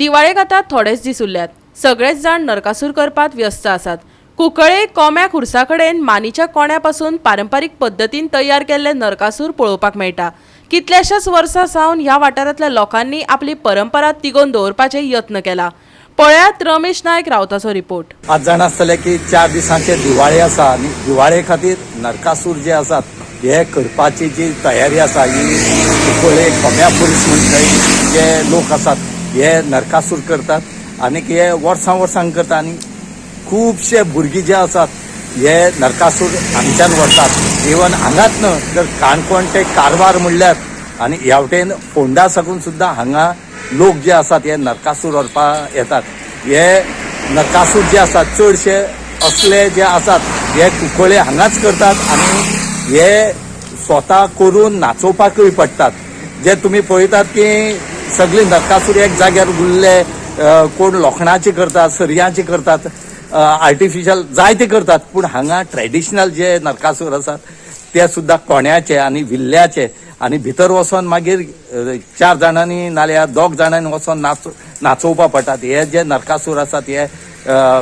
दिवाळेक आतां थोडेच दीस उरल्यात. सगळेच जाण नरकासूर करपात व्यस्त आसात. कुंकळे कोम्या खुर्सा कडेन मानीच्या कोण्या पासून पारंपारीक पद्दतीन तयार केल्ले नरकासूर पळोवपाक मेळटा. कितल्याशाच वर्सां सावन ह्या वाठारांतल्या लोकांनी आपली परंपरा तिगोवन दवरपाचे यत्न केला. पळयात रमेश नायक रावताचो रिपोर्ट. आज जाणा आसतलें की 4 दिसांचे दिवाळी आसा आनी दिवाळे खातीर नरकासूर जे आसात हे करपाची जी तयारी आसा ही कुंकळे कोम्या पुलीस म्हणटा जे लोक आसात हे नरकासूर करतात आनी हे वर्सां वर्सां करतात आनी खुबशे भुरगीं जे आसात हे नरकासूर हांगच्यान व्हरतात. इवन हांगाच न्हय तर काणकोण ते कारवार म्हणल्यार आनी ह्या वटेन फोंडा साकून सुद्दां हांगा लोक जे आसात हे नरकासूर व्हरपाक येतात. हे नरकासूर जे आसात चडशे असले जे आसात हे कुंकळे हांगाच करतात आनी हे स्वता करून नाचोवपाकूय पडटात. जे तुमी पळयतात की सगळे नरकासूर एक जाग्यार उरले, कोण लोखणाचे करतात, सरयांचे करतात, आर्टिफिशियल जायते करतात, पूण हांगा ट्रेडिशनल जे नरकासूर आसात ते सुद्दां कोण्याचे आनी विल्ल्याचे आनी भितर वचोन मागीर 4 जाणांनी नाल्यार 2 जाणांनी वचोन नाचोवपा पडटात. हे जे नरकासूर आसात हे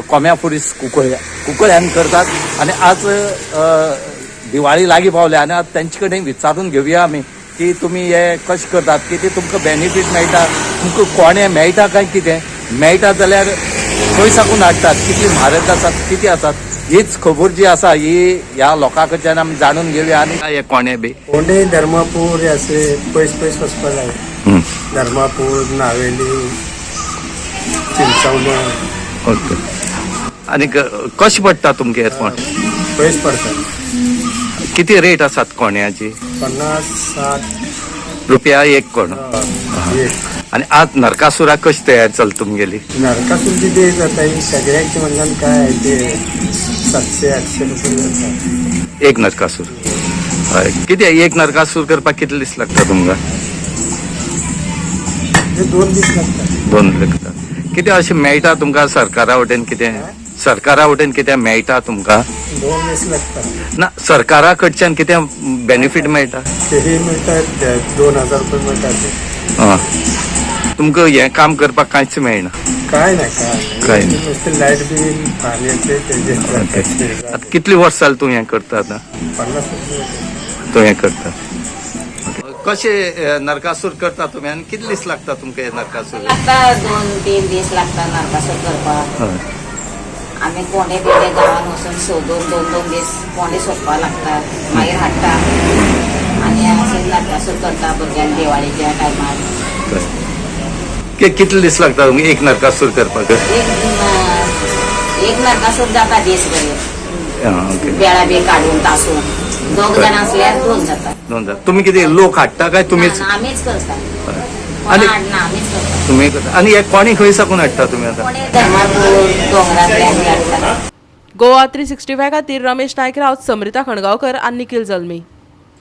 कोम्या पुरीस कुंकळ्यान करतात. आनी आज दिवाळी लागीं पावल्या आनी आज तेंचे कडेन विचारून घेवया आमी की तुमी हे कशें करतात, कितें तुमकां बेनिफीट मेळटा, तुमकां कोणे मेळटा काय कितें मेळटा जाल्यार खंय साकून हाडटात, कितली म्हारग आसात, कितें आसात, हीच खबर जी आसा ही ह्या लोकां कडच्यान आमी जाणून घेवया. आनी हे कोणे बी फोंडे धर्मापूर असे पयस पयस वचपा जाय. धर्मापूर, नावेली, चिंचवणे. ओके. आनी कशें पडटा तुमकां हे कोण? पयस पडटा. कितें रेट आसात कोण्याची? 50-60 रुपया एक कोण. एक. आनी आज नरकासुरा कशी तयार चल तुमगेली? नरकासूरची ते जाता ही सगळ्यांची म्हणल्यार काय ते 700-800 रुपये जाता एक नरकासूर. हय, कितें एक नरकासूर करपाक कितले दीस लागता तुमकां? ते 2 दीस लागतात. 2 लागता. कितें अशें मेळटा तुमकां सरकारा वटेन? कितें सरकारा वटेन कितें मेळटा तुमकां? 2 दीस लागतात. ना, सरकारा कडच्यान कितें बेनिफीट मेळटा? तेही मिळतात, 2000 रुपये मिळतात ते. आं, तुमकां हें काम करपाक कांयच मेळना? काय नाही, काय काय नाही. नाही. नुसते लाईट बिल पाण्याचे त्याचे. आतां कितली वर्सां जालीं तूं हें करता आतां? 50 रुपये. तूं हें करता. कशें नरकासूर करता तुमी आनी कितले दीस लागता तुमकां हे नरकासूर? लागता 2-3 दीस लागता नरकासूर करपाक. हय. आमी कोंडे बिंडे गांवान वचून सोदून 2-2 दीस कोंडे सोदपाक लागता, मागीर हाडटा आनी अशें नरकासूर करता भुरग्यांक दिवाळेच्या टायमार. कितले दीस लागता तुमकां एक नरकासूर करपाक? एक नरकासूर जाता दीस बरे. ओके. बेळा बी काडून तासून 2 जाण आसल्यार 2 जाता. 2 जाता. तुमी कितें लोक हाडटा काय तुमीच? ना, आमीच करता. आनी हाडना, आमीच करता. तुमी करता. आनी हे कोणी खंय साकून हाडटा तुमी आतां? कोणे धर्मापूर दोंगरांतल्यान बी हाडटा. गोवा 365 खातीर रमेश नायक रावत, समृता खणगांवकर आनी निखिल जल्मी.